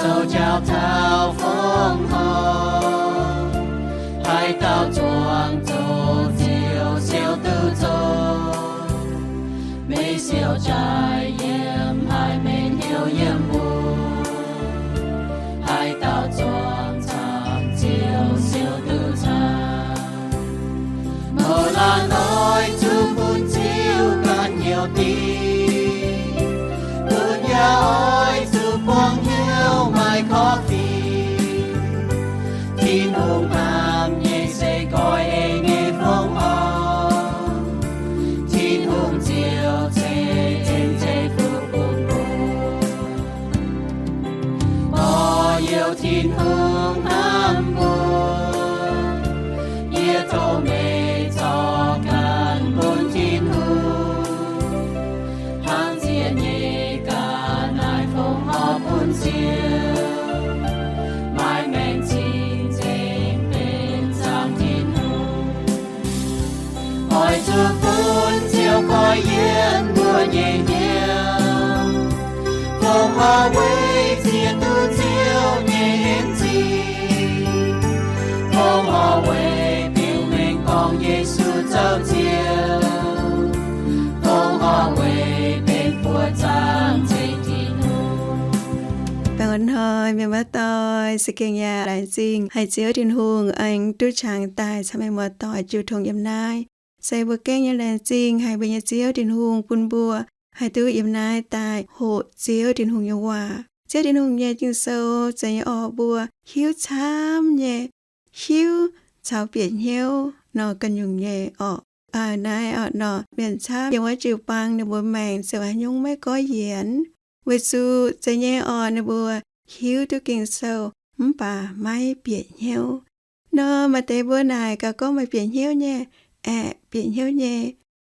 Zoux jauv taux fongc horc, haaix dauh zuangx zoqc ziouc siou duqv zoqc. Meih siou jaaix yiem, haiz meih hnyouv yiem wuov, haaix dauh zuangx camv ziouc siou duqv camv. Mouz laanh oix zuqc bun Ziouv ganh hnyouv dingc, bun yaac oix zuqc buangh hnyouv maaih korv-fiqv. Tin-Hungh hnamv nyei se goiv ei nyei fongc horc, Tin-Hungh ziouc ceix cien-ceqv fuqv bun mbuo. Gorx-youz, Tin-Hungh hnamv mbuo. Yie tov meih zorc ganh bun Tin-Hungh, hnangv ziex nyei ga'naaiv fongc horc bun Ziouv, maaih maengc cing-nzengc benx zaangc Tin-Hungh. Oix zuqc bun Ziouv goiv yiem mbuo nyei hnyouv. Fongc horc weic ziex duqv Ziouv nyei en zingh. Fongc horc weic biux mengh gorngv Yesu zoux Ziouv. Fongc horc weic benx buoqc zaangc cing Tin-Hungh. Baengh orn hnoi mienh muoz-doic, za'gengh yaac laengz zingh haiz Ziouv Tin-Hungh aengx duqv qangx daaih caux mienh muoz-doic jiu tong yiem naaiv. Se mbuo gengh nyei laengz zingh haiz mbuo nyei Ziouv Tin-Hungh bun mbuo haih duqv yiem naaiv daaih hoqc Ziouv Tin-Hungh nyei waac. Ziouv Tin-Hungh nyei Ging-Sou zeiz nyei orqc, mbuo hiuv camv nyei, hiuv caux bieqc hnyouv nor ganh nyungc nyei orqc. Aa, naaiv orqc nor, mienh camv yiem wuov jiu-baang ninh mbuo maengc ziouc haaix nyungc maiv goiv yienx, weic zuqc zeiz nyei orqc, ninh mbuo hiuv duqv Ging-Sou mv baac maiv bieqc hnyouv. Nor maaih deix mbuo naaic gaax gorngv meih bieqc hnyouv nyei. Aeqv, bieqc hnyouv nyei.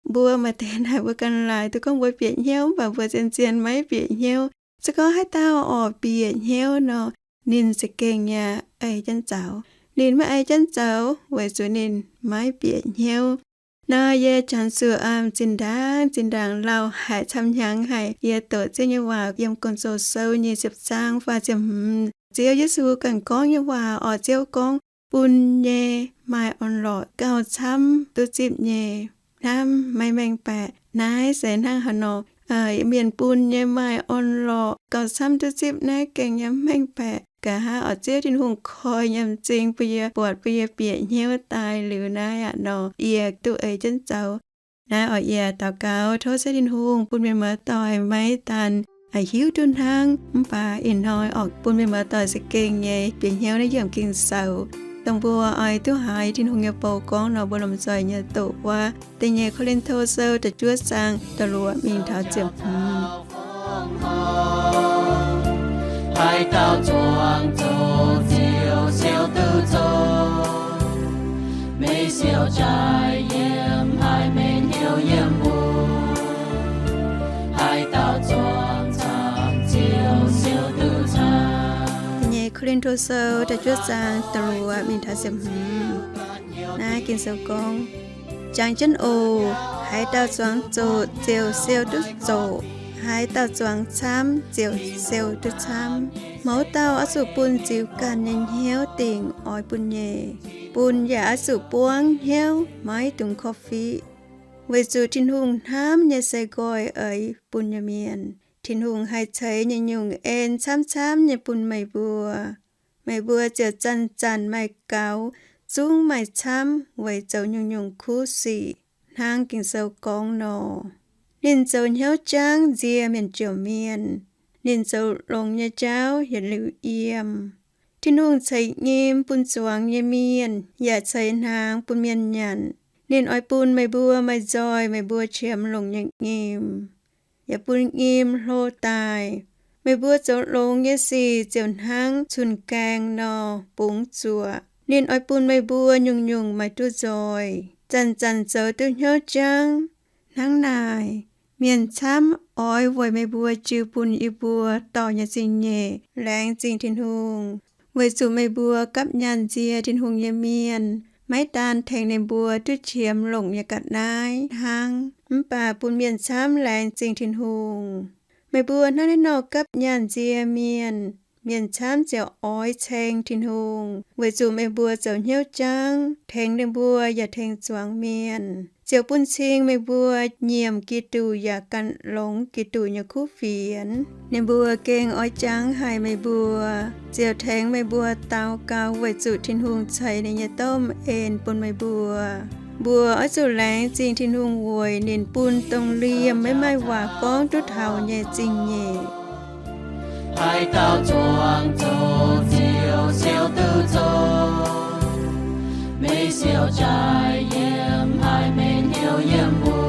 Mbuo maaih deix naaic mbuo ganh laaic duqv gorngv mbuo bieqc hnyouv mv baac mbuo zien-zien maiv bieqc hnyouv. Se gorngv haaix dauh orqc bieqc hnyouv nor, ninh za'gengh yaac ei jienv zaux. Ninh maiv ei jienv zaux weic zuqc ninh maiv bieqc hnyouv. Nor yie janx zuqc zinh ndaangc zinh ndaangc lauh haic camv hnyangx haic, yie doqc Ziouv nyei waac yiem Gong-Zoh Sou nyei ziepc zaang faah ziepc hmz, Ziouv Yesu ganh gorngv nyei waac orqc. Ziouv gorngv, bun nyei maaih orn-lorqc, gauh camv duqv zipv nyei hnamv maiv mengh baeqc. Naaiv se hnangv haaix nor, mienh bun nyei maaih orn-lorqc gauh camv duqv zipv naaiv gengh yaac mengh baeqc. Nqa'haav orqc, Ziouv Tin-Hungh koi nyei m'zing bun yie buatc, bun yie bieqc hnyouv daaih liuz naaiv aqv nor, yie duqv ei jienv zaux. Naaiv orqc, yie daux gaux tov Ziouv Tin-Hungh bun mienh muoz-doic maiv daan hiuv duqv hnangv, mv baac ih hnoi orqc bun mienh muoz-doic za'gengh nyei bieqc hnyouv naaiv yiemc Ging-Sou, dongh mbuo oix duqv haiz Tin-Hungh nyei bou gorngv nor, mbuo lomh nzoih nyei doqc wuov da'nyeic Ko^lin^to Sou da'juov zaang da'luoqc mingh taux ziepc hmz. Haaix dauh zuangx zoqc ziouc siou duqv zoqc. Meih siou jaaix yiem, haiz meih hnyouv yiem wuov, haaix dauh zuangx camv ziouc siou duqv camv. Nyeic Ko^lin^to Sou da'juov zaang da'luoqc mingh taux ziepc hmz. Naaiv Ging-Sou gorngv, jangx jienv oc. Haaix dauh zuangx zoqc ziouc siou duqv zoqc. Haaix dauh zuangx camv ziouc siou duqv camv. Mouz dauh oix zuqc bun ziux ganh nyei hnyouv dingc oix bun nyei. Bun yaac oix zuqc buangv hnyouv maiv dungx korv-fiqv, weic zuqc Tin-Hungh hnamv nyei se nqoi eix bun nyei mienh. Tin-Hungh haih ceix nyei nyungc en camv-camv nyei bun meih mbuo. Meih mbuo ziouc zanc-zanc maaih gaux, zungv maaih camv weic zoux nyungc-nyungc kuv sic, hnangv Ging-Sou gorngv nor. Ninh zoux hnyouv jangv nzie mienh jomc mienh. Ninh zoux longx nyei jauv yietc liuz yiem. Tin-Hungh ceix nyim bun zuangx nyei mienh, yaac ceix hnaangx bun mienh nyanc. Ninh oix bun meih mbuo maaih nzoih meih mbuo qiemx longc nyei nyim, yaac bun nyim hlo daaih. Meih mbuo zoux longx nyei sic ziouc hnangv cun-gaeng nor bungx zuoqc. Ninh oix bun meih mbuo nyungc-nyungc maaih duqv nzoih, zanc-zanc zoux duqv hnyouv jangv. Hnangv naaic, mienh camv oix weic meih mbuo jiu bun yie mbuo dorh nyei zingh nyeic laengz zingh Tin-Hungh, weic zuqc meih mbuo gapv nyaanh nzie Tin-Hungh nyei mienh maiv daan tengx ninh mbuo duqv qiemx longc nyei ga'naaiv hnangv, mv baac bun mienh camv laengz zingh Tin-Hungh. Meih mbuo hnangv naaiv nor gapv nyaanh nzie mienh, Mienh camv ziouc oix ceng Tin-Hungh weic zuqc meih mbuo zoux hnyouv jangv tengx ninh mbuo yaac tengx zuangx mienh, ziouc bun cing meih mbuo nyiemc Giduc yaac gan longx Giduc nyei kuv fienx. Ninh mbuo gengh oix jangx haic meih mbuo, ziouc tengx meih mbuo daux gaux weic zuqc Tin-Hungh ceix ninh nyei domh en bun meih mbuo. Mbuo oix zuqc laengz zingh Tin-Hungh weic ninh bun dongh liemh maiv maaih waac gorngv duqv taux nyei zingh nyeic. Haaix dauh zuangx zoqc Ziouv siou duqv zoqc, meih siou jaaix yiem, haiz meih hnyouv yiem mbuo.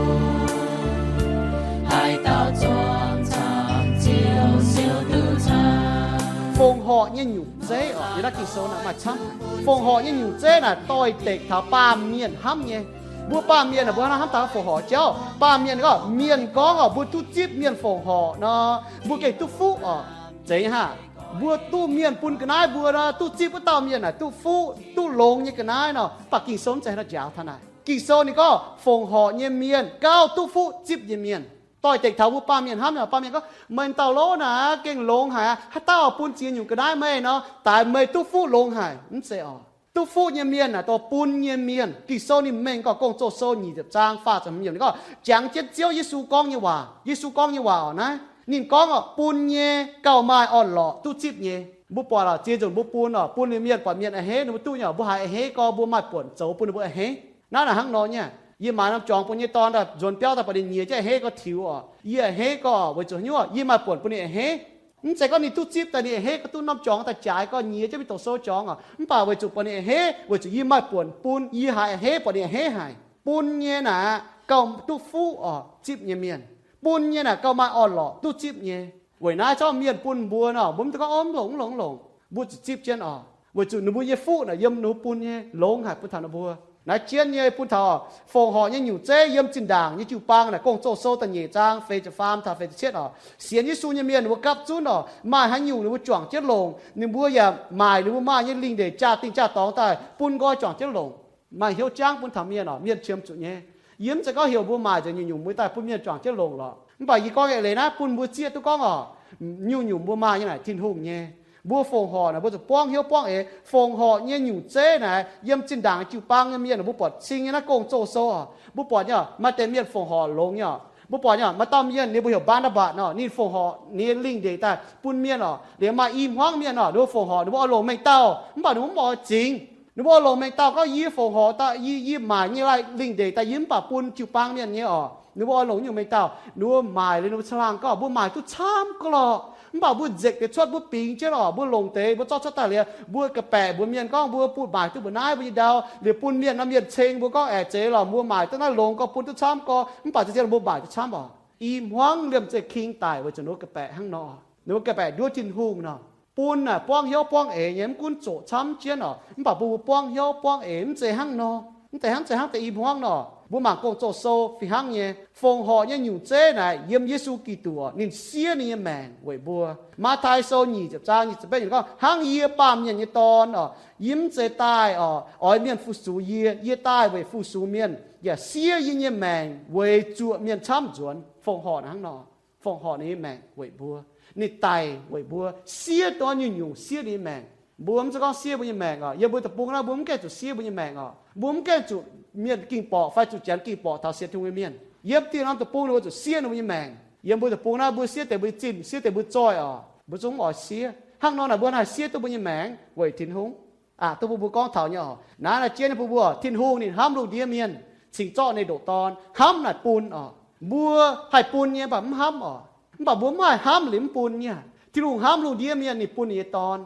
Haaix dauh zuangx camv Ziouv siou duqv camv. Fongc horc nyei nyungc zeiv oc, yiem naaiv Ging-Sou naaic maaih camv. Fongc horc nyei nyungc zeiv naaic doix-dekc taux baamh mienh hnamv nyei. Mbuo baamh mienh aah, mbuo hnamv taux fongc horc jauv. Baamh mienh gorngv, mienh gorngv oc, mbuo duqv zipv mienh fongc horc nor, mbuo gengh duqv fuqv oc. Zeiz haav, mbuo duqv mienh bun ga'naaiv mbuo nor, duqv zipv wuov dauh mienh naaic duqv fuqv, duqv longx nyei ga'naaiv nor. Mv baac Ging-Sou mv zeiz hnangv naaiv njaaux taux naaic. Ging-Sou ninh gorngv fongc horc nyei mienh gauh duqv fuqv zipv nyei mienh. Doix-dekc taux mbuo baamh mienh hnamv nyei, baamh mienh gorngv, meih dauh lov naaic gengh longx haic aqv, haaix dauh bun ziex nyungc ga'naaiv meih nor, daaix meih duqv fuqv longx haic. Mv zeiz oc. Duqv fuqv nyei mienh naaic dongh bun nyei mienh. Ging-Sou ninh mengh gorngv Gong-Zoh Sou nyic ziepc zaang faah ziepc hmz yiemc ninh gorngv jangx jienv Ziouv Yesu gorngv nyei waac. Yesu gorngv nyei waac oc naaiv, ninh gorngv oc, bun nyei gauh maaih orn-lorqc duqv zipv nyei. Mbuo buatc oc, ziex nzunc mbuo bun oc, bun ninh mienh buatc mienh a'hneiv ninh mbuo duqv nyei oc, mbuo haiz a'hneiv gorx mbuo maaih buonc zoux bun ninh mbuo a'hneiv. Naaiv naaic hnangv nor nyei. Yie maaiz norm jorngx bun nyei dorn daaih nzuonx biauv daaih buatc ninh nyiex jienv a'hneiv gorx tiux oc, yie a'hneiv gorx weic zuqc hnyouv yie maaih buonc bun ninh a'hneiv. Mv zeiz gorngv ninh duqv zipv daaih ninh a'hneiv gorx duqv norm jorngx daaih jaaix gorx nyiex jienv mingh doqc sou jorngx oc, mv baac weic zuqc buatc ninh a'hneiv weic zuqc yie maaih buonc bun, yie haiz a'hneiv buatc ninh a'hneiv haic. Bun nyei naaic gauh duqv fuqv oc zipv nyei mienh. Bun nyei naaic gauh maaih orn-lorqc duqv zipv nyei. Weic naaiv zorqv mienh bun mbuo nor, mbuo mv dungx gorngv, Ov, mv longx, mv longx, mv longx. Mbuo zuqc zipv jienv oc, weic zuqc ninh mbuo nyei fuqv naaic yiem ninh mbuo bun nyei longx haic bun taux ninh mbuo. Naaiv jienv nyei bun taux fongc horc nyei nyungc zeiv yiem zinh ndaangc nyei jiu-baang naaic, Gong-Zoh Sou da'nyeic zaang feix ziepc faam taux feix ziepc cietv oc. Sienx Yesu nyei mienh ninh mbuo gapv zunv oc, maaih haaix nyungc ninh mbuo juangc jienv longc, ninh mbuo yaac maaic ninh mbuo maaih nyei lingh ndeic jaa-dingh jaa-dorngx daaih bun nqoi juangc jienv longc. Maaih hnyouv jangv bun taux mienh oc, mienh qiemx zuqc nyei. Yie mv zeiz gorngv heuc mbuo maaic nzengc nyungc-nyungc mbuo daaih bun mienh juangc jienv longc lorqc. Mv baac yie gorngv eix leiz naaiv bun mbuo zieqv duqv gorngv oc, nyungc-nyungc mbuo maaih nyei naaic Tin-Hungh nyei. Mbuo fongc horc naaic mbuo zuqc buangv hnyouv buangv eix. Fongc horc nyei nyungc zeiv naaic yiem zinh ndaangc jiu-baang nyei mienh mbuo buatc cing nyei naaiv Gong-Zoh Sou oc, mbuo buatc nyei oc, maaih deix mienh fongc horc longx nyei oc. Mbuo buatc nyei oc, maaih dauh mienh ninh mbuo heuc Mbaa^naa^mbatc nor, ninh fongc horc ninh nyei lingh ndeic daaih bun mienh oc, liemh maaih i hmuangv mienh oc, ninh mbuo fongc horc ninh mbuo oix longc mengh dauh, mv baac ninh mbuo mv oix zingx. Ninh mbuo oix longc mengh dauh gorngv, yie fongc horc daaih, yie, yie maaic nyei laih lingh ndeic daaih yie mv baac bun jiu-baang mienh nyei oc. Ninh mbuo oix longc nyungc mengh dauh, ninh mbuo maaic liuz ninh mbuo caangh laangh gorngv, mbuo maaic duqv camv gau lorqc, mv baac mbuo nzekc deix cuotv mbuo bingx jienv oc, mbuo longc deix mbuo zorqv cuotv daaih liuz mbuo ga'baeqc mbuox mienh gorngv mbuo bun maaic duqv mbuo naaiv mbuo nyei ndau, liuz bun mienh nor mienh ceng mbuo gorngv aengx zeiz lorqc, mbuo maaic duqv naaiv longx gorx bun duqv camv gorx, mv baac za'gengh mbuo maaic duqv camv oc. I hmuangv liemh zeih king daic weic zuqc ninh mbuo ga'baeqc hnangv nor, ninh mbuo ga'baeqc nduov Tin-Hungh nor. Bun naaic buangv hnyouv buangv eix nyei, mv gunv zoqc camv jienv oc, mv baac bun mbuo buangv hnyouv buangv eix, mv zeiz hnangv nor. Mv zeiz hnangv, zeiz hnangv deix i hmuangv nor. Mbuo mangc Gong-Zoh Sou fih hnangv nyei, fongc horc nyei nyungc zeiv naaic yiem Yesu Giduc, ninh siev ninh nyei maengc weic mbuo. Matv^taai Sou nyic ziepc zaang nyic ziepc betv yiemc gorngv, hnangv yie, Baamh Mienh nyei Dorn oc, yie mv zeiz daaih oc oix mienh fu-sux yie, yie daaih weic fu-sux mienh, yaac siev yie nyei maengc weic zuoqc mienh camv nzuonx. Fongc horc hnangv nor. Fongc horc ninh nyei maengc weic mbuo. Ninh daic weic mbuo, siev dongh nyungc-nyungc siev ninh nyei maengc. Mbuo mv zeiz gorngv siev mbuo nyei maengc oc. Yiem mbuo deic-bung naaiv mbuo mv gaengh zuqc siev mbuo nyei maengc oc. Mbuo mv gaengh zuqc mienh ging-borqc fai zuqc Janx ging-borqc taux sienx Tin-Hungh nyei mienh. Yiem dieh norm deic-bung ninh mbuo zuqc siev ninh mbuo nyei maengc. Yiem mbuo deic-bung naaiv mbuo siev deix mbuo nyei zinh, siev deix mbuo nyei zoih oc. Mbuo zungv mv oix siev. Hnangv nor naaic mbuo haih siev duqv mbuo nyei maengc weic Tin-Hungh. Aqc duqv bun mbuo gorngv taux nyei oc. Naaiv naaic jienv nyei bun mbuo, Tin-Hungh ninh hnamv lungh ndiev mienh, cingx zorqv ninh ndoqc Dorn hnamv naaic bun oc. Mbuo haih bun nyei mv baac mv hnamv oc. Mv baac mbuo mv haih hnamv liuz mv bun nyei. Tin-Hungh hnamv lungh ndiev mienh, ninh bun ninh nyei Dorn.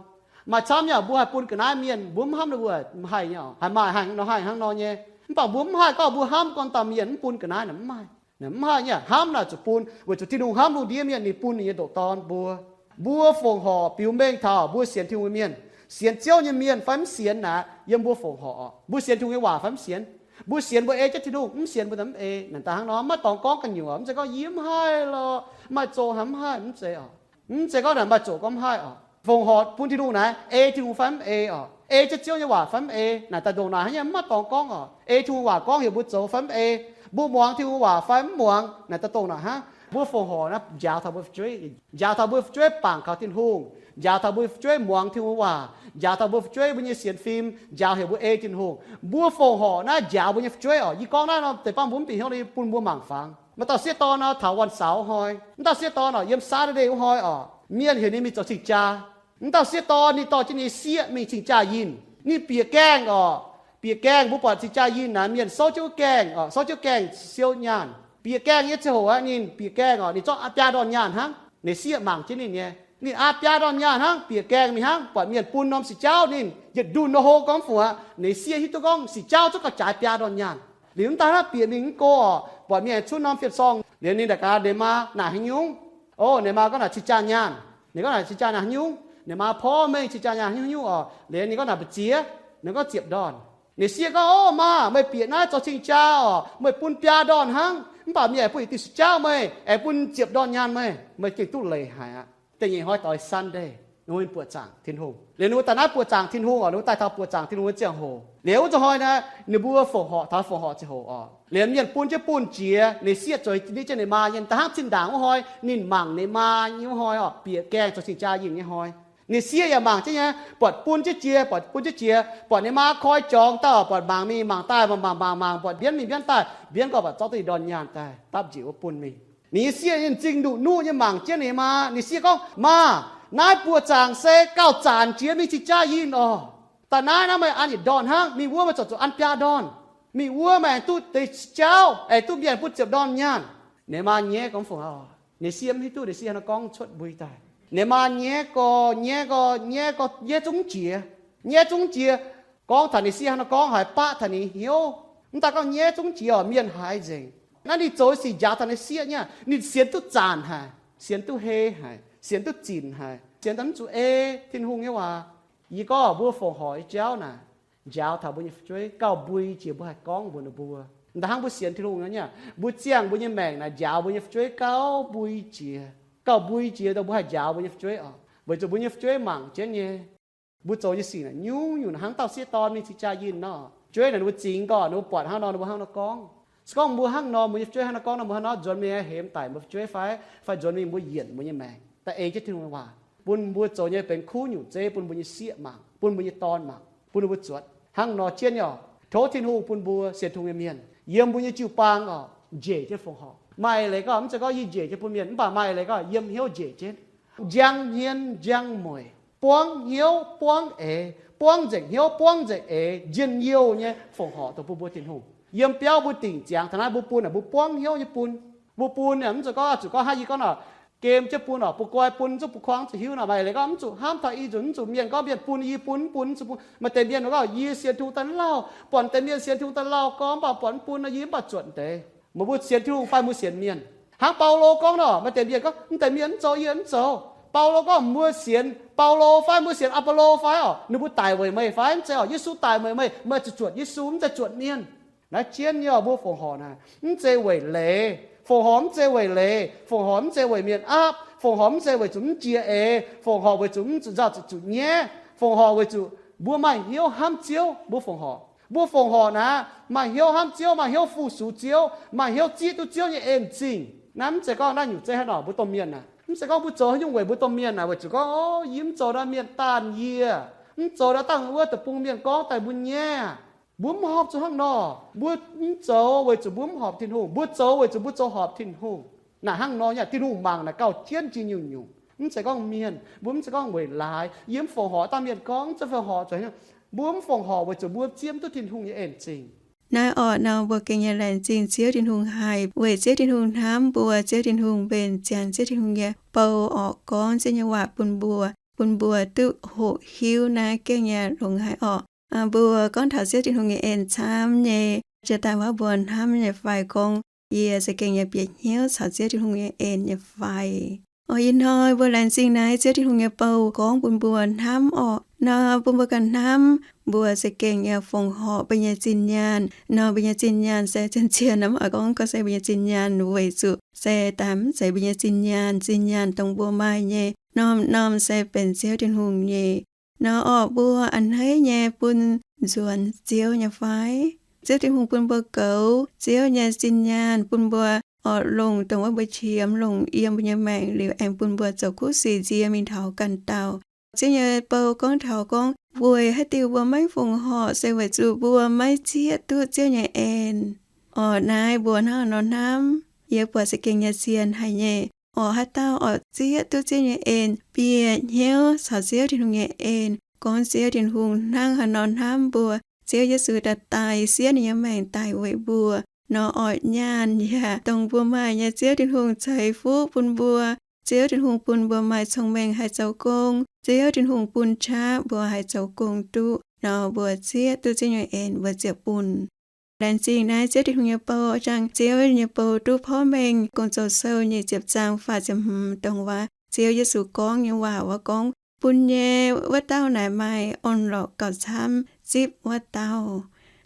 Maaih camv nyei oc, mbuo haih bun ga'naaiv mienh, mbuo mv hnamv ninh mbuo haih nyei oc, haih maaih haih nor haih hnangv nor nyei. Mv baac mbuo mv haih gorngv mbuo hnamv gorn dauh mienh mv bun ga'naaiv naaic mv maaih. Mv haih nyei, hnamv naaic zuqc bun, weic zuqc Tin-Hungh hnamv lungh ndiev mienh, ninh bun ninh nyei ndoqc Dorn mbuo. Mbuo fongc horc biux mengh taux mbuo sienx Tin-Hungh nyei mienh, sienx Ziouv nyei mienh fai mv sienx naaic, yiem mbuo fongc horc. Mbuo sienx Tin-Hungh nyei waac fai mv sienx? Mbuo sienx mbuo ei jienv Tin-Hungh, mv sienx mbuo naaic mv ei. Naaic daaih hnangv nor, maiv dorngx gorngv ganh nyungc oc. Mv zeiz gorngv yie mv haih lorqc, maaih zoqc hnangv mv haih, mv zeiz oc. Mv zeiz gorngv naaic maaih zoqc gorngv mv haih oc. Fongc horc bun Tin-Hungh naaic, ei Tin-Hungh fai mv ei oc, ei jienv Ziouv nyei waac fai mv ei, naaic daaih ndongc naaic hnangv nyei, maiv dorngx gorngv oc. Ei Tin-Hungh waac gorngv heuc mbuo zoux fai mv ei, mbuo muangx Tin-Hungh waac fai mv muangx, naaic daaih ndongc naaic hnangv. Mbuo fongc horc naaiv njaaux taux mbuo fu'jueiv, njaaux taux mbuo fu'jueiv bangc kaux Tin-Hungh, njaaux taux mbuo fu'jueiv muangx Tin-Hungh waac, njaaux taux mbuo fu'jueiv mbuo nyei sienx fim, njaaux heuc mbuo ei Tin-Hungh. Mbuo fongc horc naaiv njaaux mbuo nyei fu'jueiv oc. Yie gorngv naaiv nor, deix bang mbuo mv bieqc hnyouv, bun mbuo mangc fangx. Maaih dauh sieqv dorn nor, taux วันเสาร์ wuov hnoi, wuov dauh sieqv dorn oc, yiem Saturday wuov hnoi oc, mienh heuc ninh mingh zoux cing-jaa. Wuov dauh sieqv dorn ninh dorh jienv ninh sieqv mingh cing-jaa yinh. Ninh bieqc gaengh oc. Bieqc gaengh, mbuo buatc cing-jaa yinh naaic, mienh souv jienv wuov gaengh oc, souv jienv gaengh siou nyaanh. Bieqc gaengh nyei ziangh hoc aqv, ninh bieqc gaengh oc, ninh zorqv biaa ndorn nyaanh hnangv. Ninh sieqv mangc jienv ninh nyei, ninh aa biaa ndorn nyaanh hnangv, bieqc gaengh mingh hnangv, buatc mienh bun norm sic jauv ninh, yietc ndunh nor hlo gorngv fungc aqv. Ninh sieqv hiuv duqv gorngv sic jauv zungv gauh jaaix biaa ndorn nyaanh. Liuz mv daaih hnangv, bieqc mingh mv go oc, buatc mienh cuotv norm fienv-sorng. Liuz ninh da'gaax, ninh maa naaic haaix nyungc? Ov, ninh maa gorngv naaic cing-jaa nyaanh. Ninh gorngv naaic cing-jaa naaic haaix nyungc? Ninh maa porv mengh cing-jaa nyaanh haaix nyungc haaix nyungc oc. Liuz ninh gorngv naaic mbu'ziex? Ninh gorngv ziepc ndorn. Ninh sieqv gorngv, Ov, maah, meih bieqc naaiv zoux cing-jaa oc, meih bun biaa ndorn hnangv, mv baac mienh aengx bun yietc diuh sic jauv meih, aengx bun ziepc ndorn nyaanh meih, meih gengh duqv leiz haic aqv. Da'nyeic hnoi doix Sunday, ninh mbuo buoqc zaangc Tin-Hungh. Liuz ninh mbuo daaih naaiv buoqc zaangc Tin-Hungh oc, ninh mbuo daaih taux buoqc zaangc Tin-Hungh nyei ziangh hoc. Liuz wuov zanc hnoi naaiv, ninh mbuo fongc horc taux fongc horc ziangh hoc oc. Liuz mienh bun jienv buoz-jiex, ninh sieqv zueiz jienv ninh maa nyei. Da'hnangv zinh ndaangc wuov hnoi ninh mangc ninh maa nyei wuov hnoi oc, bieqc gaengh zoux cing-jaa yinh nyei hnoi. Ninh sieqv yaac mangc jienv nyei, buatc bun jienv jiex, buatc bun jienv jiex, buatc ninh maa koi jorngx daaih, buatc mangc mingh mangc daaih, mangc mangc mangc mangc, buatc mbienv mingh mbienv daaih, mbienv gorngv buatc zorqv duqv i ndorn nyaanh daaih dapv njiec wuov bun mingh. Ninh sieqv ninh zingh nduqc nuqv nyei mangc jienv ninh maa. Ninh sieqv gorngv, Maa, naaiv buoqc zaangc se gauh zanc jiex mingh cing-jaa yinh oc. Daaih naaiv naaiv meih an yietc ndorn hnangv, mingh wuov meih ziouc zuqc an biaa ndorn. Mingh wuov meih aengx duqv deix jauv, aengx duqv mienh bun ziepc ndorn nyaanh. Ninh maa nyaiv gorngv fungc oc. Ninh sieqv mv hiuv duqv ninh sieqv haaix nor gorngv cuotv mbui daaih. Ninh maa nyaiv gorx nyaiv gorx nyaiv gorx nyaiv zungv jiex. Nyaiv zungv jiex. Gorngv taux ninh sieqv haaix nor gorngv haiz baqv taux ninh hnyouv. Mv daaih gorngv nyaiv zungv jiex oc, mienh haiz nzengc. Naaiv ninh zoux sic njaaux taux ninh sieqv nyei, ninh sienx duqv zanc haic, sienx duqv hei haic, sienx duqv zinc haic, sienx daaih mv zuqc ei Tin-Hungh nyei waac. Yie gorngv mbuo fongc horc nyei jauv naaic, njaaux taux mbuo nyei fu'jueiv gauh mbui jiex mbuo haih gorngv mbuox ninh mbuo. Da'hnangv mbuo sienx Tin-Hungh nyei, mbuo ziangh mbuo nyei maengc naaic njaaux mbuo nyei fu'jueiv gauh mbui jiex, gauh mbui jiex dongh mbuo haih njaaux mbuo nyei fu'jueiv oc. Weic zuqc mbuo nyei fu'jueiv mangc jienv nyei. Mbuo zoux nyei sic naaic nyungc-nyungc hnangv dauh sieqv dorn mingh cing-jaa yinh nor, fu'jueiv naaic ninh mbuo zingx gorngv, ninh mbuo buatc hnangv nor ninh mbuo hnangv nor gorngv. Se gorngv mbuo hnangv nor, mbuo nyei fu'jueiv hnangv nor gorngv nor, mbuo hnangv nor nzuonx mingh hemx daic mbuo fu'jueiv fai, fai nzuonx mingh mbuo yienc mbuo nyei maengc daaih ei jienv Tin-Hungh nyei waac, bun mbuo zoux nyei benx kuv nyungc zeiv bun mbuo nyei sieqv mangc, bun mbuo nyei dorn mangc, bun ninh mbuo zuotc. Hnangv nor jienv nyei oc, tov Tin-Hungh bun mbuo sienx Tin-Hungh nyei mienh yiem mbuo nyei jiu-baang oc, njiec jienv fongc horc. Maaih leiz gorngv mv zeiz gorngv yie njiec jienv bun mienh, mv baac maaih leiz gorngv yiem hnyouv njiec jienv, njang hmien njang mueic, buangv hnyouv buangv eix, buangv nzengc hnyouv buangv nzengc eix, njien-youh nyei fongc horc dongh bun mbuo Tin-Hungh. Yiem biauv mbuo dingc ziangx taux naaiv mbuo bun naaic mbuo buangv hnyouv nyei bun. Mbuo bun naaic mv zeiz gorngv zuqc gorngv hnangv yie gorngv nor, gem jienv bun oc, bun guai bun, zuqc bun kuangv zuqc hiuv nor. Maaih leiz gorngv mv zuqc hnamv taux ih nzunc, mv zuqc mienh gorngv mienh bun yie bun, mv bun, mv zuqc bun. Maaih deix mienh gorngv yie sienx Tin-Hungh daaih lauh, buatc deix mienh sienx Tin-Hungh daaih lauh gorngv mv baac buatc mv bun nor, yie mv baac zuotc deix. Meih mbuo sienx Tin-Hungh fai mbuo sienx mienh? Hnangv Baulo gorngv nor, maaih deix mienh gorngv mv deix mienh mv zoux, yie mv zoux. Baulo gorngv mbuo sienx Baulo fai mbuo sienx Apolo fai oc, ninh mbuo daic weic meih fai? Mv zeiz oc. Yesu daic weic meih, meih zuqc zuotc Yesu, mv zeiz zuotc mienh. Naaiv jienv nyei oc, mbuo fongc horc naaic mv zeiz weic leiz. Fongc horc mv zeiz weic leiz. Fongc horc mv zeiz weic mienh aapv. Fongc horc mv zeiz weic zuqc mv jiex eix. Fongc horc weic zuqc mv zuqc nzauh zuqc zuqc nyaiv. Fongc horc weic zuqc mbuo maaih hnyouv hnamv Ziouv, mbuo fongc horc. Mbuo fongc horc naaic maaih hnyouv hnamv Ziouv, maaih hnyouv fu-sux Ziouv, maaih hnyouv zieqv duqv Ziouv nyei en-zingh. Naaiv mv zeiz gorngv naaiv nyungc zeiv hnangv nor mbuo domh mienh naaic. Mv zeiz gorngv mbuo zoux haaix nyungc weic mbuo domh mienh naaic, weic zuqc gorngv, Ov, yie mv zoux naaiv mienh daanh yie, mv zoux naaiv dangh wuov deic-bung mienh gorngv daaih mbuo nyaiv. Mbuo mv horpc zuqc hnangv nor. Mbuo mv zoux weic zuqc mbuo mv horpc Tin-Hungh. Mbuo zoux weic zuqc mbuo zoux horpc Tin-Hungh. Naaic hnangv nor nyei, Tin-Hungh mangc naaic gauh jienv jiex nyungc-nyungc. Mv zeiz gorngv mienh, mbuo mv zeiz gorngv weic laaix, yie mv fongc horc dangh mienh gorngv, mv zeiz fongc horc zuqc hnangv. Mbuo mv fongc horc weic zuqc mbuo zieqv mv duqv Tin-Hungh nyei en-zingh. Naaiv orqc nor mbuo gengh nyei laengz zingh Ziouv Tin-Hungh haic, weic Ziouv Tin-Hungh hnamv mbuo, Ziouv Tin-Hungh mbenc ziangx, Ziouv Tin-Hungh nyei bou orqc gorngv Ziouv nyei waac bun mbuo, bun mbuo duqv hoqc hiuv naaiv gengh nyei longx haic orqc. Mbuo gorngv taux Ziouv Tin-Hungh nyei en camv nyei, jiex daaih wuov mbuo hnamv nyei fai gorngv, yie za'gengh nyei bieqc hnyouv caux Ziouv Tin-Hungh nyei en nyei fai? Orqc, ih hnoi mbuo laengz zingh naaiv Ziouv Tin-Hungh nyei bou gorngv bun mbuo hnamv orqc. Nor bun mbuo ganh hnamv, mbuo za'gengh nyei fongc horc mbuo nyei zinh nyaanh. Nor mbuo nyei zinh nyaanh se zien-zien nor, mv oix gorngv gorngv se mbuo nyei zinh nyaanh weic zuqc se daaih mv zeiz mbuo nyei zinh nyaanh. Zinh nyaanh dongh mbuo maaih nyei norm-norm se benx Ziouv Tin-Hungh nyei. Nor orqc, mbuo a'hneiv nyei bun nzuonx Ziouv nyei fai? Ziouv Tin-Hungh bun mbuo goux Ziouv nyei zinh nyaanh, bun mbuo oix longc dongh wuov mbuo qiemx, longc yiem mbuo nyei maengc liuz aengx bun mbuo zoux kuv sic nzie mingh taux ganh dauh. Ziouv nyei bou gorngv taux gorngv weic haaix diuc mbuo maiv fongc horc, se weic zuqc mbuo maiv zieqv duqv Ziouv nyei en. Oc, naaiv mbuo hnangv haaix nor hnamv, yie buatc za'gengh nyei zien haic nyei. Oc, haaix dauh oix zieqv duqv Ziouv nyei en, bieqc hnyouv caux Ziouv Tin-Hungh nyei en, gorngv Ziouv Tin-Hungh hnangv haaix nor hnamv mbuo, Ziouv Yesu daaih daic, siev ninh nyei maengc daic weic mbuo, nor oix nyaanh yaac dongh mbuo maaih nyei Ziouv Tin-Hungh ceix fuqv bun mbuo. Ziouv Tin-Hungh bun mbuo maaih cong-mengh haih zoux gong. Ziouv Tin-Hungh bun qaqv mbuo haih zoux gong duqv, nor mbuo zieqv duqv Ziouv nyei en, mbuo ziouc bun. Laengz zingh naaiv Ziouv Tin-Hungh nyei bou, jangx Ziouv nyei bou duqv porv mengh Gong-Zoh sou nyic ziepc zaang faah ziepc hmz dongh waac Ziouv Yesu gorngv nyei waac, wuov gorngv, bun nyei wuov dauh naaic maaih orn-lorqc gauh camv zipv wuov dauh.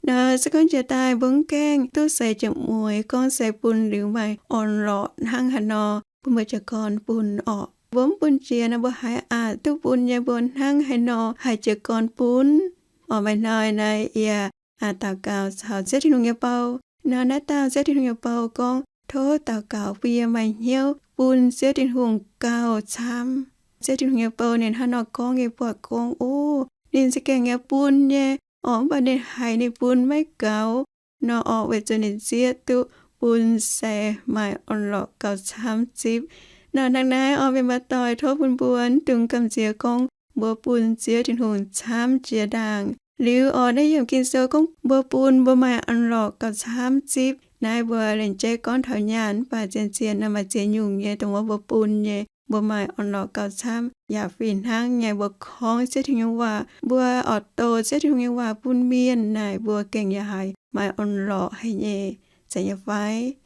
Nor se gorngv jiex daaih mbuo mv gaengh duqv seix jiex mueiz gorngv se bun liuz maaih orn-lorqc hnangv haaix nor, bun mbuo jiez gorn bun orqc. Mbuo mv bun jiex nor, mbuo haiz aqc duqv bun nyei, mbuo hnangv haaix nor haih jiez gorn bun? Oc, maaih hnoi naaiv yie daux gaux caux Ziouv Tin-Hungh nyei bou. Nor naaiv dauh Ziouv Tin-Hungh nyei bou gorngv, tov daux gaux bun yie maaih hnyouv bun Ziouv Tin-Hungh gauh camv. Ziouv Tin-Hungh nyei bou ninh hnangv nor gorngv, yie buatc gorngv, ov, ninh za'gengh nyei bun nyei, oc, mv baac ninh haiz ninh bun maiv gaux nor orqc, weic zuqc ninh zieqv duqv bun se maaih orn-lorqc gauh camv zipv. Nor hnangv naaiv orqc, mienh muoz-doic, tov bun mbuo mv dungx gamh nziex gorngv mbuo bun Ziouv Tin-Hungh camv jiex ndaangc. Liuz orqc, naaiv yiemc Ging-Sou gorngv mbuo bun mbuo maaih orn-lorqc gauh camv zipv. Naaiv mbuo lengc jeiv gorngv taux nyaanh, mv baac zien-zien nor maaih ziex nyungc nyei dongh wuov mbuo bun nyei, mbuo maaih orn-lorqc gauh camv. Yaac fih hnangv nyei, mbuo korngv Ziouv Tin-Hungh nyei waac, mbuo oix doh Ziouv Tin-Hungh nyei waac bun mienh naaic, mbuo gengh yaac haiz maaih orn-lorqc haic nyei, zeiz nyei fai?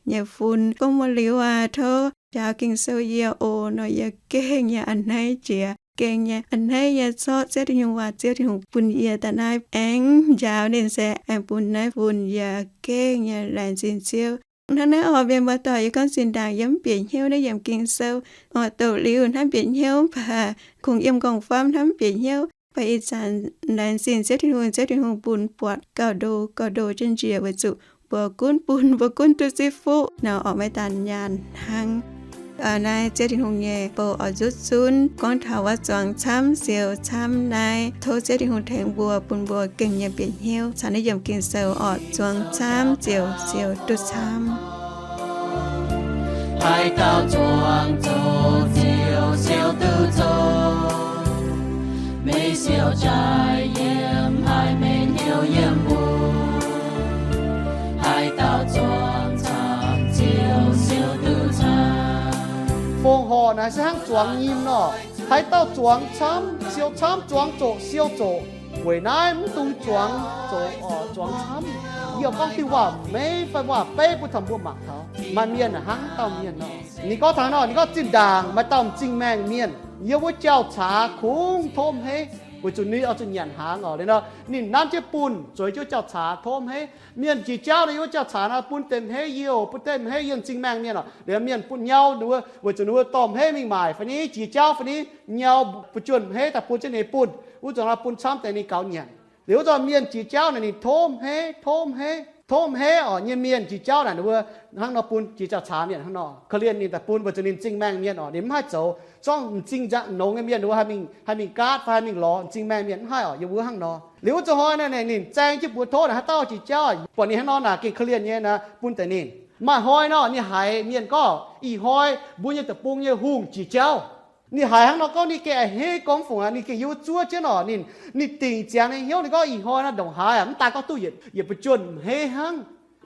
Nyei fun gorngv muoz-liuz aac, tov njaaux Ging-Sou yie oc. Nor yie gengh nyei a'hneiv jiex, gengh nyei a'hneiv nyei zorqv Ziouv Tin-Hungh waac, Ziouv Tin-Hungh bun yie daaih naaiv aengx njaaux ninh se aengx bun naaiv fun, yie gengh nyei laengz zingh Ziouv. Hnangv naaiv orqc, mienh muoz-doic, yie gorngv zinh ndaangc yie mv bieqc hnyouv naaiv yiemc Ging-Sou. Oix doqc liuz hnamv bieqc hnyouv, mv baac kungx yiem nqorngv-famv hnamv bieqc hnyouv. Mv baac ih zanc laengz zingh Ziouv Tin-Hungh, Ziouv Tin-Hungh bun buatc gauh ndo gauh ndo jienv njiec, weic zuqc mbuo gunv bun, mbuo gunv duqv zipv fuqv nor, oix maiv daan nyaanh hnangv. Naaiv Ziouv Tin-Hungh nyei bou oix nzutv zunv gorngv taux wuov zuangx camv siou camv naaiv. Tov Ziouv Tin-Hungh tengx mbuo, bun mbuo gengh nyei bieqc hnyouv caux naaiv yiemc Ging-Sou orqc, zuangx camv ziouc siou duqv camv. Haaix dauh zuangx zoqc ziouc siou duqv zoqc. Meih siou jaaix yiem, haiz meih hnyouv yiem mbuo. Haaix dauh zuangx camv ziouc siou duqv camv. Fongc horc naaic se hnangv zuangx nyim nor. Haaix dauh zuangx camv siou camv, zuangx zoqc siou zoqc. Weic naaiv mv dungx zuangx zoqc, zuangx camv. Yie gorngv diuh waac-meiv fai waac-beiv bun taux mbuo mangc taux. Maaih mienh hnangv dauh mienh nor, ninh gorngv taux nor, ninh gorngv zinh ndaangc maaih dauh m'zing maengh mienh yiem wuov jauv-caax kungx tov m'heiv, weic zuqc ninh oix zuqc nyanc hnaangx oc. Liuz nor ninh nanv jienv bunh zueiz jienv wuov jauv-caax tov m'heiv. Mienh jiex jauv nor, yiem wuov jauv-caax nor bun deix m'heiv yie oc, bun deix m'heiv yie, m'zing maengh mienh oc. Liuz mienh butv nyau ninh mbuo, weic zuqc ninh mbuo dorh m'heiv mingh maaic fai ni jiex jauv fai ni, nyau, buoz-juonh m'heiv daaih bun jienv ninh bunh. Wuov zanc nor bun camv deix ninh gaux nyanc. Liuz wuov zanc mienh jiex jauv naaic ninh tov m'heiv, tov m'heiv, tov m'heiv oc. Nyei mienh jiex jauv naaic ninh mbuo hnangv nor bun jiex jauv-caax mienh hnangv nor, korv-lienh ninh daaih bun, weic zuqc ninh m'zing maengh mienh oc, ninh mv haih zoux zorngv m'zing nzangc nongx nyei mienh ninh mbuo haih mingh, haih mingh gaatv fai haih mingh lorz. M'zing maengh mienh mv haih oc, yiem wuov hnangv nor. Liuz wuov zanc hnoi naaic ninh zaeng jienv buoz tov naaic, haaix dauh jiex jauv buatc ninh hnangv nor naaic gengh korv-lienh nyei naaic bun deix ninh. Maaih hnoi nor ninh haiz mienh gorngv, ih hnoi mbuo nyei deic-bung nyei hungh jiex jauv. Ninh haiz hnangv nor gorngv ninh gengh a'hneiv gorngv fungc aqv. Ninh gengh yiem wuov zuov jienv oc. Ninh, ninh dingc ziangx ninh hnyouv, ninh gorngv, ih hnoi nor ndongc haaix mv daaih gorngv duqv yietc, yietc buoz-juonh m'heiv hnangv.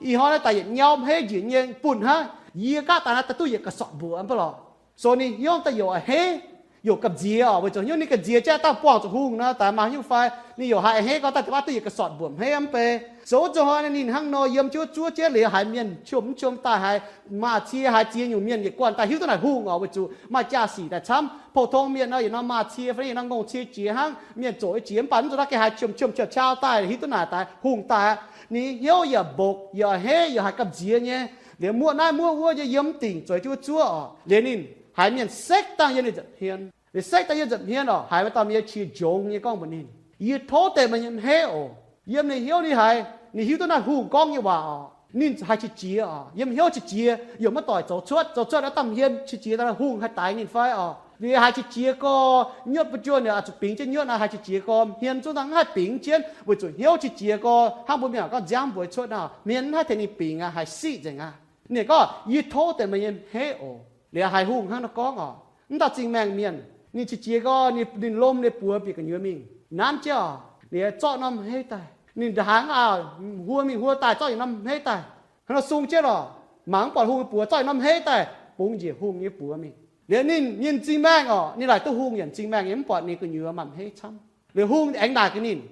Ih hnoi nor daaih yietc nyau m'heiv njiec nyei bunh hnangv. Yie gaatv daaih naaiv daaih duqv yietc ga'sortv mbuoqc mv baac lorqc. So ninh hnyouv daaih youc a'hneiv, youc gamh nziex oc. Weic zuqc hnyouv ninh gamh nziex jienv daaih buangh zuqc hungh nor, daaih maaih hnyouv fai ninh youc haiz a'hneiv gorngv daaih da'baav duqv yietc ga'sortv mbuoqc m'heiv mv bei. So wuov zanc hnoi ninh hnangv nor yiem jienv wuov zuov jienv liuz, haiz mienh qiemx mv qiemx daaih, haiz maaz-cie, haiz ziex nyungc mienh yietc guanh daaih hiuv duqv naaic hungh oc. Weic zuqc maaih jaa-sic daaih camv. Pou-tong mienh nor yietc norm maaz-cie fai yietc norm ngongh cie jiex hnangv, mienh zoqc jiex mv baac mv zuqc naaiv gengh haiz qiemx qiemx qiemx qau daaih hiuv duqv naaic daaih hungh daaih aqv. Ninh hnyouv yaac mbokc, yaac a'hneiv, yaac haiz gamh nziex nyei. Liuz muoqv naaiv muoqv wuov nyei, yiem mv dingc zueiz jienv wuov zuov oc. Liuz ninh haiz mienh sekv dangh yiem ninh nza'hmien. Liuz sekv dangh yiem nza'hmien oc, haiz maaih dauh mienh qiex njongx nyei gorngv mbuox ninh, yie tov deix meih nyei m'heiv oc. Yiem ninh hnyouv ninh haiz, ninh hiuv duqv naaiv hungh gorngv nyei waac oc. Ninh haiz qiex jiez oc, yiem hnyouv qiex jiez, yaac maiv doic zoux cuotv. Zoux cuotv naaiv da'hmz hmien qiex jiez, hungh haih daix ninh fai oc? Liuz haiz qiex jiez gorx, nyuotv buo juoh ninh oix zuqc bingx jienv nyuotv naaiv, haiz qiex jiez gorx, hmien zungv daaih mv haih bingx jienv, weic zuqc hnyouv qiex jiez gorx. Hnangv mbuo mienh gorngv nziaamv mbueix cuotv nor, hmien mv haih tengx ninh bingx aqv, haiz siqv nzengc aqv. Ninh gorngv, Yie tov deix meih nyei hmeiv oc. Liuz haiz hungh hnangv naaiv gorngv oc, mv dauh zingh maengh mienh, ninh qiex jiez gorx, ninh lomh ninh buoz bieqc gu'nyuoz mingh nanv jienv oc. Liuz zorqv norm hmeiv daaih, ninh ndongc haaix aqv, huo mingh huo daaih, zorqv yietc norm hmeiv daaih, hnangv nor sung jienv oc. Mangc mv buatc hungh nyei buoz, zorqv yietc norm hmeiv daaih bungx njiec hungh nyei buoz mingh. Liuz ninh, ninh zingh maengh oc, ninh laaic duqv hungh yaac zingh maengh nyei, mv buatc ninh gu'nyuoz maaih hmeiv camv. Liuz hungh aengx naaic gaax ninh,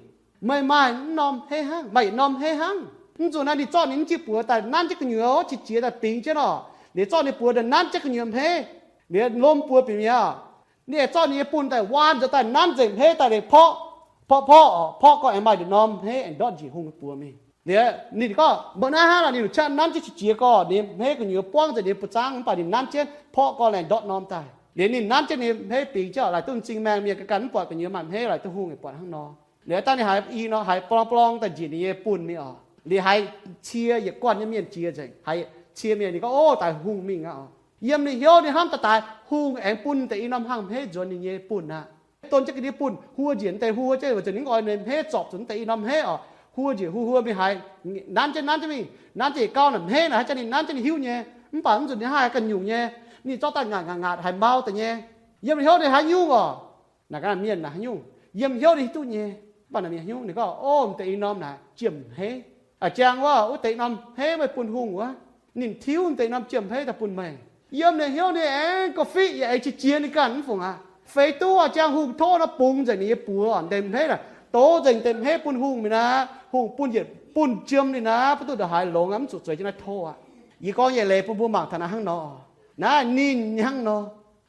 Meih maaih mv norm hmeiv hnangv, maaih yietc norm hmeiv hnangv. Mv zuqc naaiv ninh zorqv ninh mv jienv buoz daaih nanv jienv gu'nyuoz oc, qiex jiez daaih bingx jienv oc. Liuz zorqv ninh buoz daaih nanv jienv gu'nyuoz hmeiv. Liuz lomh buoz bieqc mi'aqv. Ninh aengx zorqv ninh nyei bunh daaih waan nzuonx daaih nanv nzengc hmeiv daaih liuz porqv, porqv porqv oc, porqv gorngv aengx maaih yietc norm hmeiv aengx ndortv njiec hungh nyei buoz mingh. Liuz ninh gorngv, Mbuo naaiv hnangv naaic, ninh qaqv nanv jienv qiex jiez gorx, ninh hmeiv gu'nyuoz buangv nzengc ninh nyei buoz zaangv, mv baac ninh nanv jienv porqv gorngv laengz ndortv norm daaih. Liuz ninh nanv jienv ninh hmeiv bingx jienv oc, laaic duqv m'zing maengh mienh ganh ganh mv buatc gu'nyuoz maaih hmeiv, laaic duqv hungh yaac buatc hnangv nor. Liuz dangh ninh haiz i nor, haiz blong blong daaih njiec ninh nyei bunh mingh oc. Liuz haiz cie yietc guanh nyei mienh jiex nzengc, haiz cie mienh ninh gorngv, Ov, daaih hungh mingh aqv oc. Yiem ninh hnyouv ninh hnamv daaih daaih, hungh aengx bun deix i norm hnangv hmeiv nzuonx ninh nyei bunh aqv. Don jienv ga'ndiev bunh, huo njiec deix huo jienv, weic zuqc ninh oix ninh hmeiv zorpc zuqc deix i norm hmeiv oc. Huo njiec huo huo mingh haiz, nanv jienv nanv jienv mingh, nanv jienv yietc gauh naaic hmeiv naaic haaix jaax ninh nanv jienv ninh hiuv nyei. Mv baac mv nzunc ninh haih ga'nyungc nyei, ninh zorqv daaih ngaatc ngaatc ngaatc haiz mau daaih nyei. Yiem ninh hnyouv ninh haaix nyungc oc. Naaic gaax mienh naaic haaix nyungc, yiem hnyouv ninh hiuv duqv nyei. Mv baac naaic mienh haaix nyungc, ninh gorngv, Ov, m'deix i norm naaic jiem hmeiv. A'jang wuov, wuov deix i norm hmeiv meih bun hungh wuov. Ninh tiuv m'deix i norm jiem hmeiv daaih bun meih. Yiem ninh hnyouv ninh aengx gorngv-fiqv yaac aengx qiex jiez ninh ganh mv fungc aqv. Feix duqv a'jang hungh tov nor bungx nzengc ninh nyei buoz oc, m'deix hmeiv naaic, dox nzengc m'deix hmeiv bun hungh mingh naaic, hungh bun yietc bunh jiem ninh naaic, baav duqv ndongc haaix longx aqv, mv zuqc zueiz jienv naaiv tov aqv. Yie gorngv nyei leiz bun mbuo mangc taux naaiv hnangv nor. Naaiv ninh hnangv nor.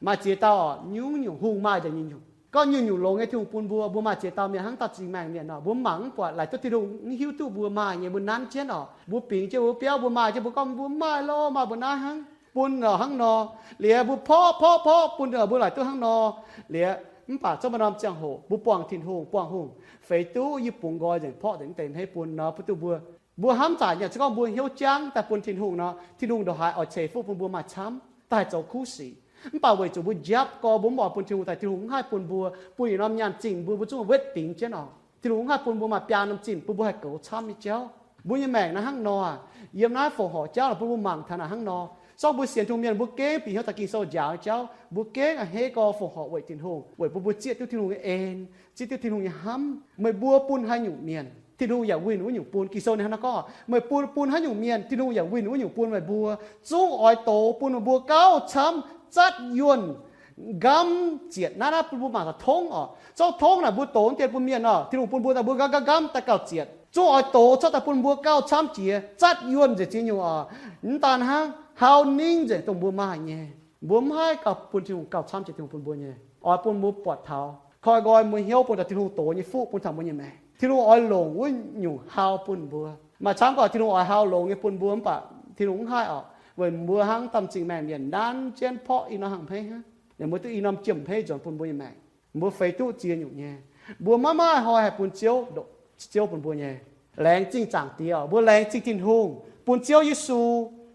Maaih ziex dauh oc, nyungc-nyungc hungh maaih nzengc nyungc-nyungc. Gorngv nyungc-nyungc longx nyei Tin-Hungh bun mbuo, mbuo maaih ziex dauh mienh hnangv dauh zingh maengh mienh nor, mbuo mangc mv buatc, laaic duqv Tin-Hungh mv hiuv duqv mbuo maaih nyei, mbuo nanv jienv oc. Mbuo bingx jienv mbuo biauv, mbuo maaih jienv mbuo gorngv mbuo maaih loh, maaih mbuo naaiv hnangv, bun oc hnangv nor. Liuz mbuo porv porv porv bun mbuo laaic duqv hnangv nor. Liuz mv baac zorqv maaih norm ziangh hoc mbuo buangh Tin-Hungh, buangh hungh, feix duqv yie bungx nqoi nzengc, porv nzengc m'deix hmeiv bun nor, baav duqv mbuo, mbuo hnamv zaic nyei, se gorngv mbuo hnyouv jangv daaih bun Tin-Hungh nor, Tin-Hungh ndongc haaix oix ceix fuqv bun mbuo maaih camv daaih zoux kuv sic. Mv baac weic zuqc mbuo njapv gorx, mbuo mv oix bun Tin-Hungh daaih, Tin-Hungh mv haih bun mbuo, bun yietc norm nyaanh zingh mbuo, mbuo zungv wetv dingx jienv oc. Tin-Hungh mv haih bun mbuo maaih biaa norm zinh bun mbuo haih goux camv nyei jauv. Mbuo nyei maengc naaiv hnangv nor, yiem naaiv fongc horc jauv naaic bun mbuo mangc taux naaic hnangv nor. Zorqv mbuo sienx Tin-Hungh mienh mbuo gengh bieqc hnyouv taux Ging-Sou njaaux nyei jauv, mbuo gengh a'hneiv gorx fongc horc weic Tin-Hungh, weic bun mbuo zieqv duqv Tin-Hungh nyei en, zieqv duqv Tin-Hungh nyei hnamv. Meih mbuo bun haaix nyungc mienh, Tin-Hungh yaac winh wuov nyungc bun. Ging-Sou ninh hnangv naaiv gorngv, Meih bun, bun haaix nyungc mienh, Tin-Hungh yaac winh wuov nyungc bun meih mbuo. Zungv oix dox bun meih mbuo gauh camv, zatv yuonh, nqamv zietc. Naaiv, naaiv bun mbuo mangc taux tongv oc. Zorqv tongv naaic mbuo dox dien bun mienh oc, Tin-Hungh bun mbuo daaih mbuo nqamv nqamv nqamv daaih gauh zietc. Zungv oix dox cuotv daaih bun mbuo gauh camv jiex, zatv yuonh nzengc ziex nyungc oc. Mv daan hnangv, hau ningv nzengc dongh mbuo maaih nyei. Mbuo mv haih gauh bun Tin-Hungh gauh camv jiex Tin-Hungh bun mbuo nyei. Oix bun mbuo buatc taux, koi nqoi mbuo hnyouv bun taux Tin-Hungh doz nyei fuqv bun taux mbuo nyei maengc. Tin-Hungh oix longc wuov nyungc hau bun mbuo. Maaih camv gorqv Tin-Hungh oix hau longx nyei bun mbuo, mv baac Tin-Hungh mv haih oc, weic mbuo hnangv dauh m'zing maengh mienh nanv jienv porv i norm hnangv hmeiv hnangv. Ninh mbuo duqv i norm jiem hmeiv nzuonx bun mbuo nyei maengc. Mbuo feix duqv ziex nyungc nyei. Mbuo maiv maaih hnoi haih bun Ziouv, Ziouv bun mbuo nyei. Laengz zingh Zaangc Diex oc. Mbuo laengz zingh Tin-Hungh bun Ziouv Yesu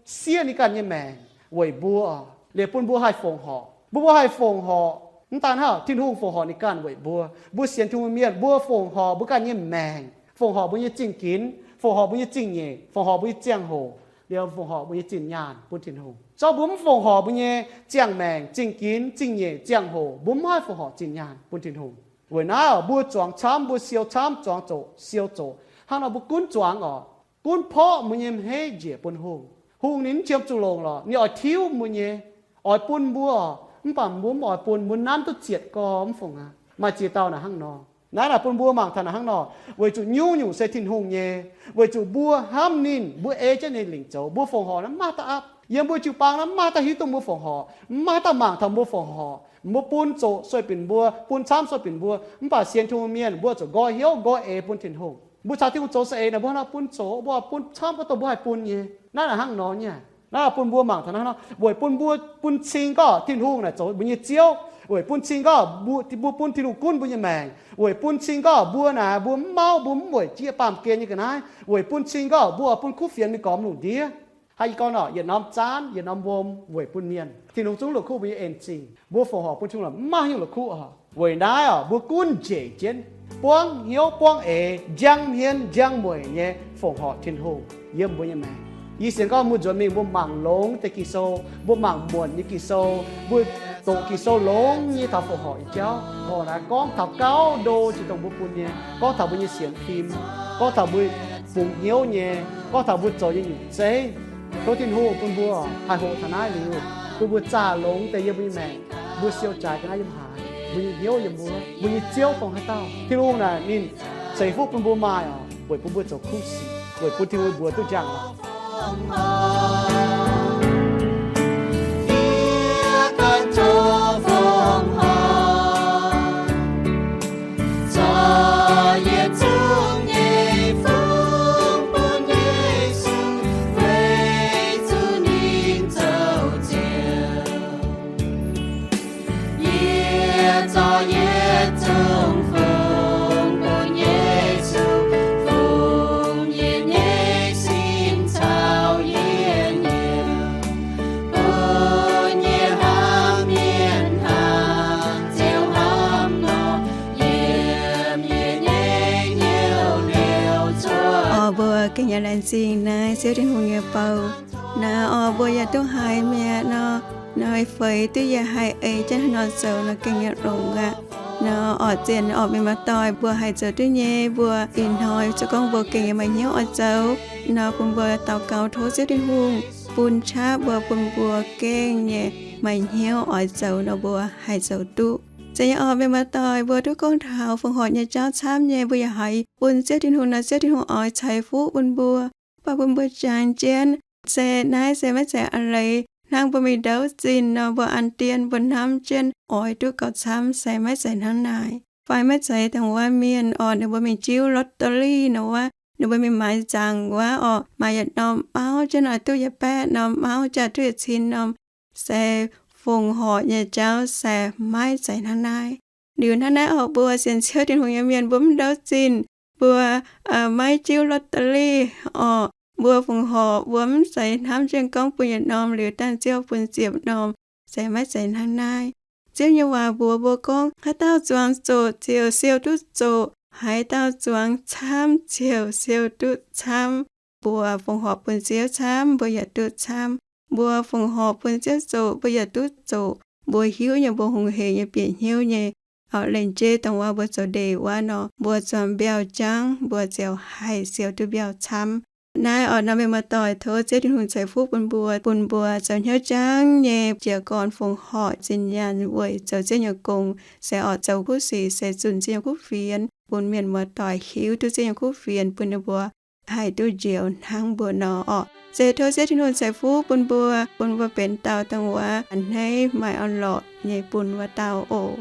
siev ninh ganh nyei maengc weic mbuo oc, liuz bun mbuo haih fongc horc. Bun mbuo haih fongc horc, mv daan hnangv, Tin-Hungh fongc horc ninh ganh weic mbuo. Mbuo sienx Tin-Hungh mienh, mbuo fongc horc mbuo ganh nyei maengc, fongc horc mbuo nyei zingh ginx, fongc horc mbuo nyei zingh nyeic, fongc horc mbuo nyei ziangh hoc, liuz fongc horc mbuo nyei zinh nyaanh bun Tin-Hungh. Zorqv mbuo mv fongc horc mbuo nyei ziangh maengc, zingh ginx, zingh nyeic, ziangh hoc, mbuo mv haih fongc horc zinh nyaanh bun Tin-Hungh. Weic naaiv mbuo zuangx camv, mbuo siou camv, zuangx zoqc, siou zoqc. Hnangv nor mbuo gunv zuangx oc, gunv porv mbuo nyei hmeiv njiec bun hungh. Hungh ninh mv qiemx zuqc longc lorqc, ninh oix tiuv mbuo nyei, oix bun mbuo oc, mv baac mbuo mv oix bun, mbuo nanv duqv zietc gorx mv fungc aqv. Maaih ziex dauh naaic hnangv nor. Naaiv naaic bun mbuo mangc taux naaic hnangv nor, weic zuqc nyungc-nyungc se Tin-Hungh nyei. Weic zuqc mbuo hnamv ninh, mbuo ei jienv ninh lingc zoux, mbuo fongc horc naaiv mv maaih dauh aapv. Yiem mbuo jiu-baang naaiv mv maaih dauh hiuv duqv mbuo fongc horc, mv maaih dauh mangc taux mbuo fongc horc. Mbuo bun zoqc sueih binc mbuo, bun camv sueih binc mbuo, mv baac sienx Tin-Hungh mienh mbuo zuqc nqoi hnyouv nqoi eix bun Tin-Hungh. Mbuo caux Tin-Hungh zoux saeng-eix naaic, mbuo hnangv bun zoqc, mbuo bun camv gorngv dongh mbuo haih bun nyei. Naaiv naaic hnangv nor nyei. Naaiv bun mbuo mangc taux naaiv hnangv nor, weic bun mbuo bun cing gorngv Tin-Hungh naaic zoux mbuo nyei Ziouv, Weic bun cing gorngv mbuo, mbuo bun Tin-Hungh gunv mbuo nyei maengc. Weic bun cing gorngv mbuo naaic, mbuo mv mauv, mbuo mv mueic jiex baamh gen nyei ga'naaiv. Weic bun cing gorngv mbuo oix bun kuv fienx mingh gormx lungh ndiev. Hnangv yie gorngv nor, yietc norm zaanv, yietc norm wuom weic bun mienh. Tin-Hungh zungv la'kuqv mbuo nyei en-zingh. Mbuo fongc horc bun Tin-Hungh mv maaih haaix nyungc la'kuqv oc. Weic naaiv oc, mbuo gunv njiec jienv, buangv hnyouv buangv eix, njang hmien njang mueic nyei fongc horc Tin-Hungh yiem mbuo nyei maengc. Yie sienx gorngv mbuo nzuonx mingh mbuo mangc longx deix Ging-Sou, mbuo mangc muonc nyei Ging-Sou, mbuo doqc Ging-Sou longx nyei taux fongc horc nyei jauv, horc naaiv gorngv taux gauh ndo jiex dongh mbuo bun nyei, gorngv taux mbuo nyei sienx fim, gorngv taux mbuo bungx hnyouv nyei, gorngv taux mbuo zoux nyei nyungc zeiv. Tov Tin-Hungh bun mbuo haih hoqc taux naaiv liuz, bun mbuo zaah longx deix yiem mbuo nyei maengc, mbuo siou jaaix ga'naaiv yiem haaix, mbuo nyei hnyouv yiem mbuo, mbuo nyei Ziouv dongh haaix dauh. Tin-Hungh naaic ninh ceix fuqv bun mbuo maaih oc, weic bun mbuo zoux kuv sic, weic bun Tin-Hungh mbuox duqv njang oc. Orqc, mbuo gengh yaac laengz zingh naaiv Ziouv Tin-Hungh nyei bou. Naaiv orqc, mbuo yaac duqv haiz mi'aqv nor, nor feix duqv yaac haih ei jienv haaix nor zoux nor gengh yaac longx aqv. Nor orqc, zien orqc, mienh muoz-doic, mbuo haih zoux duqv nyei, mbuo ih hnoi zoux gorngv mbuo gengh yaac maaih hnyouv oix zoux nor, bun mbuo daux gaux tov Ziouv Tin-Hungh bun qaqv mbuo, bun mbuo gengh nyei maaih hnyouv oix zoux nor mbuo haih zoux duqv. Zeiz nyei orqc, mienh muoz-doic, mbuo duqv gorngv taux fongc horc nyei jauv camv nyei, mbuo yaac haiz bun Ziouv Tin-Hungh nor, Ziouv Tin-Hungh oix ceix fuqv bun mbuo, mv baac bun mbuo jangx jienv se naaiv se maiv zeiz a'leiz hnangv mbuo mingh ndouv zinh nor, mbuo an dien mbuo hnamv jienv oix duqv gauh camv se maiv zeiz hnangv naaic. Fai maiv zeiz dongh wuov mienh orqc, ninh mbuo mingh jiuv lottery nor wuov, ninh mbuo mingh maaiz zaangc wuov orqc, maaiz yietc norm mauv jienv oix duqv yietc baeqv norm mauv, jaax duqv yietc cin norm, se fongc horc nyei jauv se maiv zeiz hnangv naaiv. Liuz hnangv naaiv orqc, mbuo sienx Ziouv Tin-Hungh nyei mienh mbuo mv ndouv zinh, mbuo maiv jiuv lottery orqc, mbuo fongc horc mbuo mv zeiz hnamv jienv gorngv bun yietc norm liuz dangh Ziouv bun ziepc norm, se maiv zeiz hnangv naaiv. Ziouv nyei waac mbuox mbuo gorngv, haaix dauh zuangx zoqc ziouc siou duqv zoqc, haaix dauh zuangx camv ziouc siou duqv camv. Mbuo fongc horc bun Ziouv camv, mbuo yaac duqv camv. Mbuo fongc horc bun Ziouv zoqc, mbuo yaac duqv zoqc. Mbuo hiuv nyei mbuo hungh heic nyei bieqc hnyouv nyei, orqc, lengc jeiv dongh wuov mbuo zoux ndeic wuov nor, mbuo zuangx mbiauh jangv, mbuo ziouc haih siou duqv mbiauh camv. Naaiv orqc, nor mienh muoz-doic, tov Ziouv Tin-Hungh ceix fuqv bun mbuo, bun mbuo zoux hnyouv jangv nyei jiez gorn fongc horc zinh nyaanh weic zoux Ziouv nyei gong, se orqc zoux kuv sic se zunh Ziouv nyei kuv fienx, bun mienh muoz-doic hiuv duqv Ziouv nyei kuv fienx, bun ninh mbuo haih duqv njoux hnangv mbuo nor orqc. Se tov Ziouv Tin-Hungh ceix fuqv bun mbuo, bun mbuo benx dauh dongh wuov a'hneiv maaih orn-lorqc nyei bun wuov dauh oc.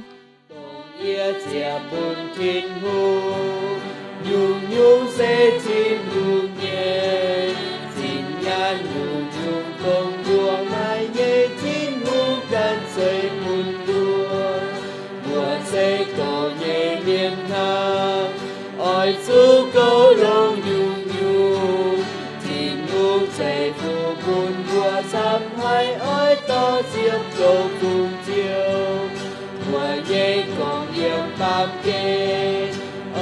Dongh yie ziec bun Tin-Hungh, nyungc-nyungc se Tin-Hungh nyei. Zinh nyaanh nyungc-nyungc dongh mbuo maaih nyei, Tin-Hungh ganh ceix bun mbuo. Mbuo se dorngc nyei mienh hnangv, oix zuqc goux longx nyungc-nyungc. Tin-Hungh ceix fuqv bun mbuo camv haic, oix dorh ziepc ndoqv bun Ziouv. Mbuo nyei gorngv yiem baamh gen,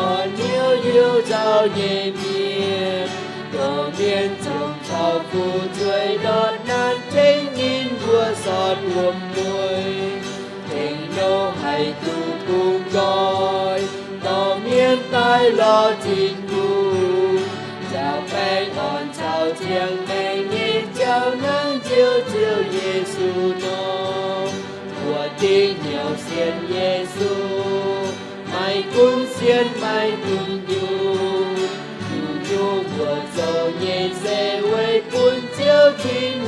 orn hnyouv liuz nzauh nyei mienh, gorngv mienh zungv caux fu'jueiv cuotv ndortv naanc tengx ninh mbuo sortv wuom-mueiz. Tengx nouh haih duqv bungx nqoi, dorh mienh daaih lorz Tin-Hungh. Njaaux baengh orn caux ziangh maengc nyei jauv hnangv Njoux Ziouv Yesu nor. Mbuo dingc hnyouv sienx Yesu, maiv gunv sienx maaih nyungc-nyungc. Nyungc-nyungc mbuo zoux nyei se weic bun Ziouv Tin